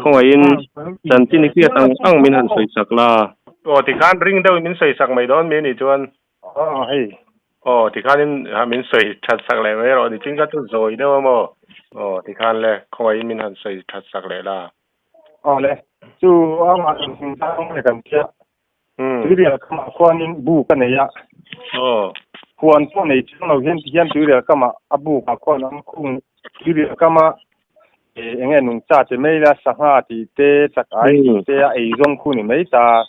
Khawngaihin chanchin i hriat ang ang min han sawi sak la. Aw tikhan ring deuhin min sawi sak mai dawn mi anih chuan. Aw hei. Aw tikhanin min sawi that sak leh mai rawh nichin kha chu zawi deuh a maw. Aw tikhan le khawngaihin min han sawi that sak leh la. Aw le chu a mah inchang leh kan tia. Tuirial kamah khuanin buk a nei a. Aw. Huan pawh nei chiang lo hian tihian tuirial kamah a bukah khuan an khung tuirial kama eng nge nungcha ti mai la sangha tih te chak ai tih te a ei zawng khu ni mai ta.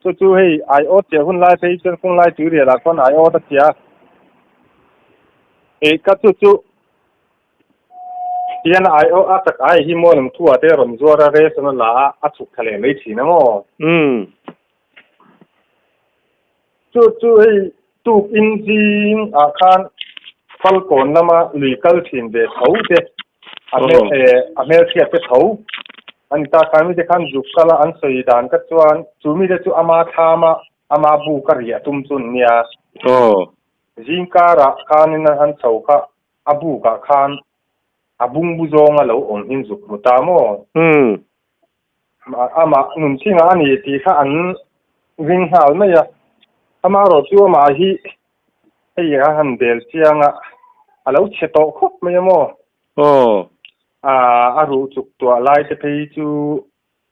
Chu chu hei aiawt chiah hun lai phei chuan kung lai tuirial ah khuan aiawt a tia. Ei ka chu chu Tihian a aiawh a chak ai hi maw lung thu ah te rawn zuar a ration a la a, a chhuk thla leh mai thin a maw? Umm. Chu chu hei tuk in zing ah khan Falkawn lama lui kal thin ve tho te, a hmel a hmelhriat te tho a ni ta khan mite khan zuk kal a an sawi dan ka chuan chu mite chu ama thlam a ama buk a riah tum chu an nia. Aw. Zingkarah khanin an han chho kha A bukah khan a bungbu zawnga lo awm hin zuk hmu ta maw? Umm. Amah nunthinga a ni tih kha an ring nghal mai a. Amaherawh chu amah hi hei a han bel chiang a, a lo chhe tawh khawp mai a maw? Aw. A ruh chuk tuah lai te phei chu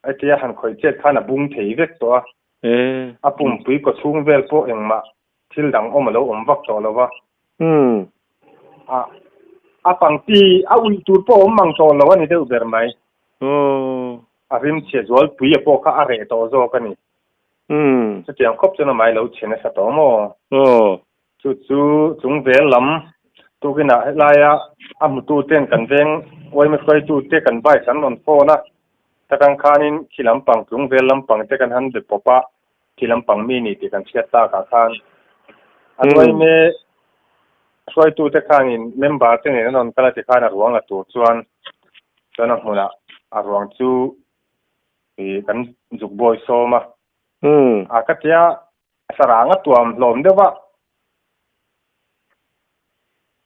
hetia han khawih chet khan a bung thei vek tawh a. A pumpui kawchhung vel pawh engmah Thil dang awm a lo awm vak tawh lo va. Umm. A, a pangti a uih tur pawh awm mang tawh lo a ni deuh ber mai. Aw. A rim chhe zualpui a pawh kha a reh tawh zawk a ni. Umm. Chutiang khawp chuan amah hi lo chhe nasa tawh maw? Aw. Chu chu chung vel lam tukinah helaia a hmutu ten kan veng uaima hruaitu te kan bike an rawn phone a, takang khanin khi lampang tlung vel lampang te kan han be pawp a, Khi lampang mi ni tih kan hriat takah khan a hnuaime hruaitute khanin member te nen an rawn kal a ti khan a ruang la tur chuan chuan a hmunah a ruang chu ih kan zuk bawi sawm a. A ka tia sarang a tuam hlawm deuh a,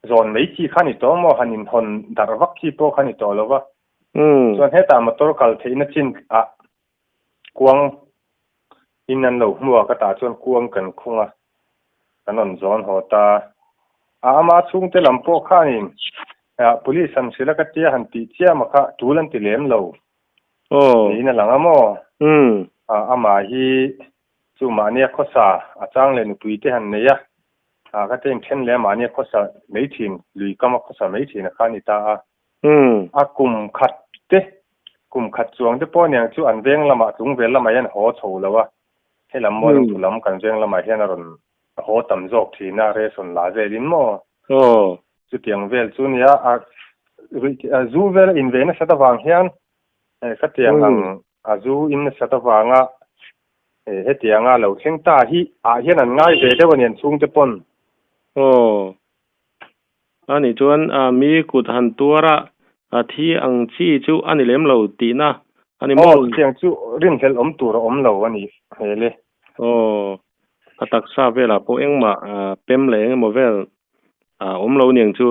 zawn mai chi kha ni tawh maw han inhawn darh vak chi pawh kha ni tawh lo va. Chuan hetah motor kal theihna chin ah Kuang in an lo hmu a, ka tah chuan kuang kan khung a, kan rawn zawn haw ta. A ama chhungte lam pawh khanin police han hrilh a ka tia han tih chiam a kha tul an ti lem lo niin a lang a maw? A amah hi chu mahnia khawsa a chang leh nupui te han nei a, ka tia inthen leh a mahnia khawsa mai thin, lui kam a khawsa mai thin a kha a ni ta a. A kum khat te, kum khat chuang te pawh aniang chu an veng lamah tlungvel lamah hian haw chho lo a, helam maw lungthu lam kan veng lamah hian a rawn haw tam zawk thin a, ration la velin maw? Chutiang vel chu nia, a zu vel a inve nasat avang hian khatiang ang a zu in nasat avanga hetianga lo thleng ta hi ah hian an ngai ve deuh a ni an chhungte pawn. A nih chuan mi kut han tuar a, a thi ang chi chu a ni lem lo tihna a ni maw? Aw, chutiang chu rinhlelh awm tur a awm lo a ni hmel e. Aw, a taksa velah pawh engmah pem leh engemaw vel a awm lo niang chu.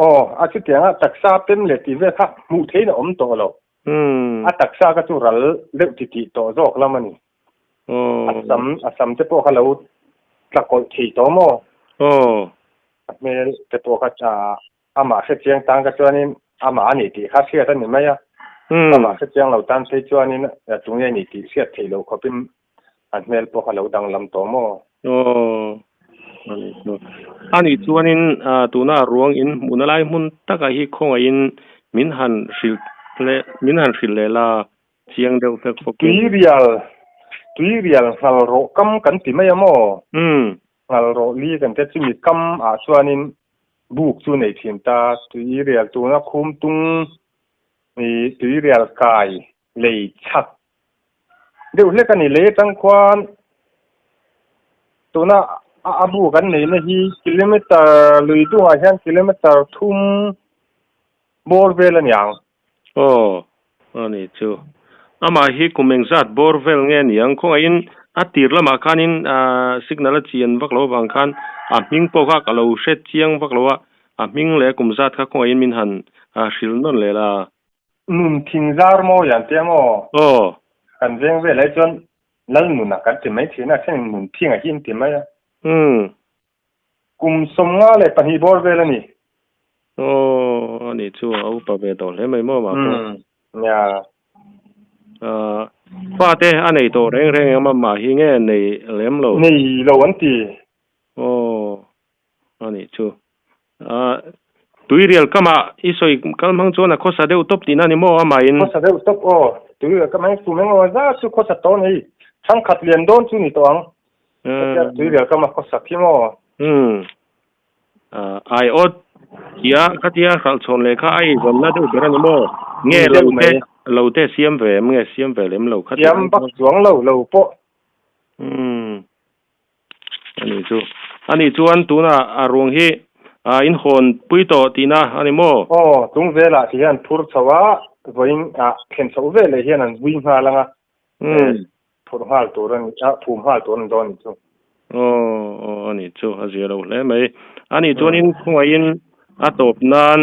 Aw, a chutiang a taksa pem leh tih vel kha hmuh theihin a awm tawh lo. A taksa kha chu ral deuh titih tawh zawk lam a ni. A sam a sam te pawh kha lo tla kawlh thei tawh maw? Aw. A hmel te pawh kha amah hre chiang tan kha chuanin amah a ni tih kha hriat a ni mai a. Amah hre chiang lo tan phei chuanin tunge a ni tih hriat theih loh khawpin a hmel pawh kha lo danglam tawh maw? Aw. A nih chuanin tuna ruang in hmuhna lai hmun takah hi khawngaihin min han hrilh leh min han hrilh leh la Chiang deuh fek fawk in. Tuirial, tuirial nghal rawh kam kan ti mai a maw? Nghal rawh li kan tia chumi kam ah chuanin buk chu nei thin ta. Tuirial tuna khum tung i tuirial kai lei chhak deuh hlek a ni. Lei atang khuan tuna a buk an neihna hi kilometer lui dungah hian kilometer thum bawr vel a niang. Aw, a ni chu. Amah hi kum engzat bawr vel nge niang? Khawngaihin A tir lamah khanin signal a chian vak lo avang khan a hming pawh kha ka lo hre chiang vak lo a, a hming leh a kum zat kha khawngaih min han hrilh nawn leh la. Nun thing zar mawi an tia maw? Aw. Kan veng velah hi chuan Lal nuna kan ti mai thin a, a thenin nun thing a hi an ti mai a. Umm. Kum 52 bawr vel a ni. Aw, ani chu a upa ve tawh hle mai maw mah pawh. Umm, nia. Ahh, fate a nei tawh reng reng em a mah hi nge nei lem lo? Nei lo an ti. Aw, ani chu. Ahh, tuirial kamah i sawi kal hmang chuan a khawsa deuh tawp tihna a ni maw amahin? Khawsa deuh tawp aw, tuirial kamah hi kum engemaw zat chu khawsa tawh a ni. Thangkhat lian dawn chu ni tawh ang. Hetia tuirial kama khawsak hi maw? Umm. Ai awt tia khatia hralh chhawn leh kha a eizawnna deuh ber a ni maw? Nge lo te lo te siam ve em nge siam ve lem lo khatia? Siam bak chuang lo lo pawh. Umm. Ani chu. Ani chuan tuna a ruang hi in hawn pui tawh tihna a ni maw? Aw, chung velah ti hian phur chho a, vawiin ah thlen chhoh veleh hian an vui nghal ang a. Umm. Phurh nghal tur a ni a, phum nghal tur a ni dawn a ni chu. Aw, aw a nih chu, a zia lo hle mai. A nih chuanin khawngaihin a tawp nan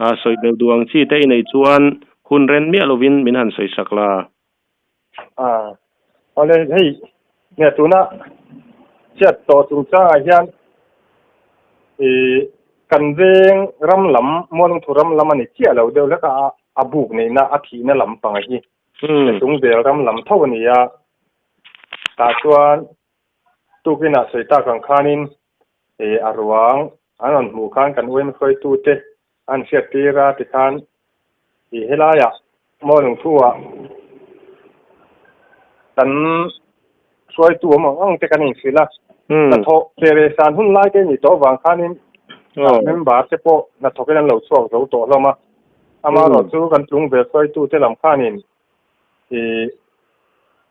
sawi belh duh ang chi te i neih chuan hun ren miah lovin min han sawi sak la. A, awle hei nge tuna chhiat tawh chungchangah hian ih kan veng ram lam Mualungthu ram lam a ni chiah lo deuh hlek a, a buk neihna a thihna lampang hi. Tlung vel ram lam tho a ni a, tah chuan tukinah sawi tak ang khanin a ruang an rawn hmuh khan kan UM hruaitute an hriat tir a tikhan ih helaiah Mualungthu-ah kan hruaitu awm ang ang te kan inhrilh a, hnathawh che leh san hun lai te a nih tawh avang khanin member te pawh hnathawkin an lo chhuak zo tawh hlawm a, amaherawhchu kan tlung ve hruaitu te lam khanin ih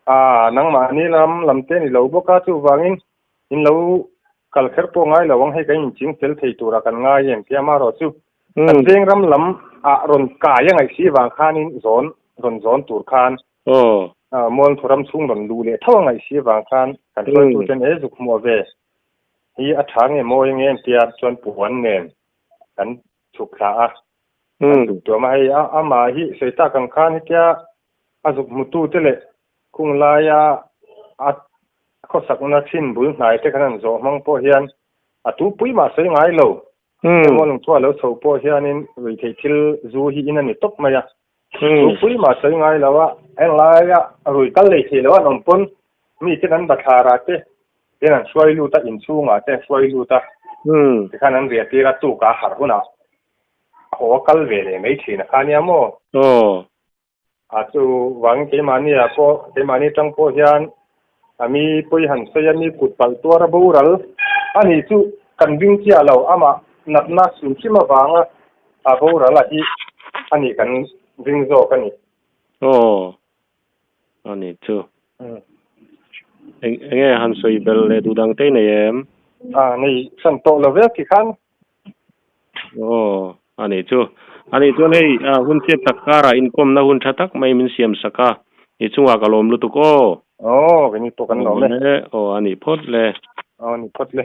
a nangmahni lam lam te a ni lo bawk a, chuvangin in lo kal kher pawh ngai lo ang hei kan inching fel thei turah kan ngai em tia amaherawhchu kan veng ram lam ah rawn kai a ngaih si vang khanin zawn rawn zawn tur khan Aw. Mualthu ram chhung rawn luh leh tho a ngaih si avang khan kan hruaituten e zuk hmuah ve hi a tha nge mawi nge tia chuan puan nen kan chhuk thla a, kan zuk tuam a, hei amah hi sawi tak ang khan hetia a zuk hmutute leh khung laia a khawsakna thin bul hnai te khan an zawh hmang pawh hian a tupui mah sawi ngai lo. Emaw lungchhuah lo chho pawh hianin ruihtheih thil zu hi in a ni tawp mai a. Tupui mah sawi ngai lo a, englaia rui kal lei thei lo an awm pawn mi ten an bathlarah te ten an hruai lut a, inchhungah te an hruai lut a, tikhan an riah tir a, tukah a harh hunah a haw a kal ve leh mai thin a kha nia maw? A chu vangin keimahni ah pawh, keimahni atang pawh hian a mi pawi han sawi a, mi kut palh tuar a boral a nih chu kan ring chiah lo, amah natna hrim hrim avanga a boral a hi a nih kan ring zawk a ni. Aw, a nih chu. Eng enge han sawi belh leh duh dang te i nei em? A nei hran tawh lo vek ti khan. Aw, a nih chu. A nih chuan hei hun chep tak karah inkawmna hun tha tak mai min siam sak a, i chungah ka lawm lutuk aw. Aw, keini pawh kan lawm e. Aw, a nih phawt le. Aw, a nih phawt le.